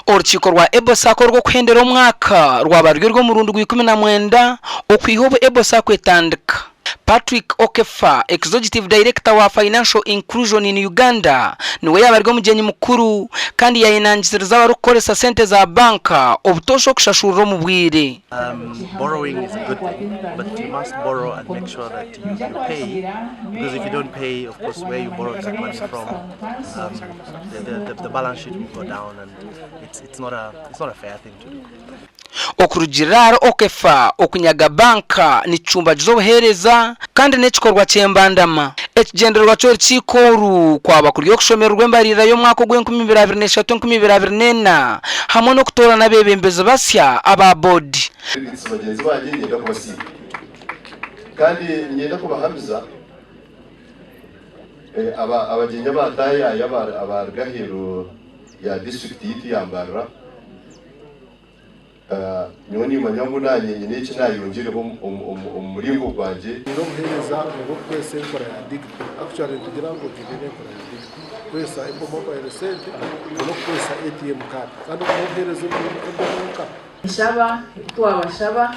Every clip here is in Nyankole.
Orukiiko rwa Ebo Sacco orw'okuhendera omwaka rwaba ruri orw'omurundi gwa 19 okwiha obu Ebo Sacco etandika. Patrick Okefa, Executive Director wa Financial Inclusion in Uganda niwe yaaba ari omugyenyi mukuru kandi yayenangisiriza abarikukoresa sente za banka obutoosha okushashurira omu bwire. Borrowing is a good thing but you must borrow and make sure that you, you pay because if you don't pay of course where you borrowed that money from um, the, the, the, the balance sheet will go down and it's, it's, not a, it's not a fair thing to do. Okurugiirira ahari Okefa, okunyaga banka nikicumbagiza obuheereza kandi n'ekikorwa ky'embandama. Ekigyendererwa ky'orukiiko oru kwaba kuri okushomererwa embariirira y'omwaka ogw'enkumi ibiri abiri n'eshatu enkumi ibiri abiri n'ena hamwe n'okutoorana abeebembezi basya aba boodi. Delegates bagyenzi bangye niinyenda kubasiima kandi niinyenda kubahamiza abagyenyi abaataayaaya abaaruga aheeru ya disiturikiti yaitu ya Mbarara. Nyowe nimanya ngu naanye nyine eki naayongyereho omu muringo gwangye. Twine obuheereza obw'okukozesa enkora ya digito. Actually nitugira ngu twine n'enkora ya digito. Kukozesa Apple mobile sente n'okukozesa ATM card. Kandi obwo n'obuheereza oburi Apple bwonka. Nshaba ebi twabashaba,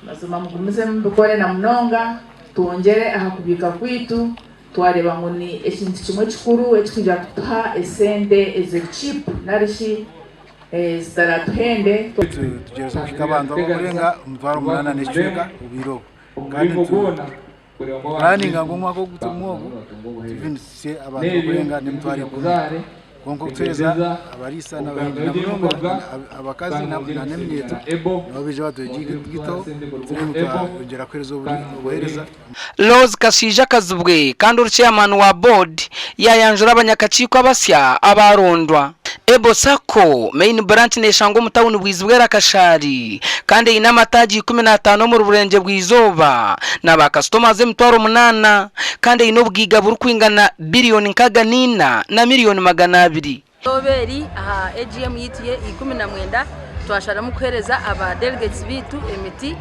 mazima mugumizemu mubikore na munonga, twongyere aha kubiika kwaitu, twareeba ngu ni ekintu kimwe kikuru ekirikwija kutuha esente eziri cheap narishi zitaratuhende. Tugyerize kuhika abantu abarikurenga 8,000 obwire obu kandi nitupuraninga ngu omwaka ogu turimu ogu tube nituhitsya abantu abarikurenga 10,000 kwonka okutuheereza abariisa n'abahingi na munonga abakazi n'eminyeeto nabo baije batwegyeho turebe ngu twayongyera kuheereza obuheereza. Rose Kashaija Kazibwe kandi ori Chairman wa Board yayanjura abanyakakiiko abasya abarondwa. Ebo Sacco Main Branch neshangwa omu tawuni Bwizibwera Kashari kandi eine amataagi 15 omuri Burengye bw'eizooba na ba kasitomazi 8,000 kandi eine obugaiga burikwingana biriyoni 64 na miriyoni 200. Eizooba eri aha AGM yaitu ye 19 twasharamu kuhereza aba delegates baitu emiti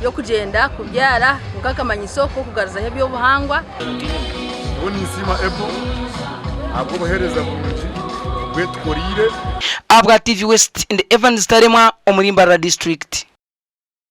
y'okugyenda kubyara nk'akamanyiso k'okugaruzaho eby'obuhangwa. Nyowe ninsiima Apple ahabw'obuheereza burungi obu etukoreire. Ahabwa TV West, ndi Evans Taremwa omuri Mbarara District.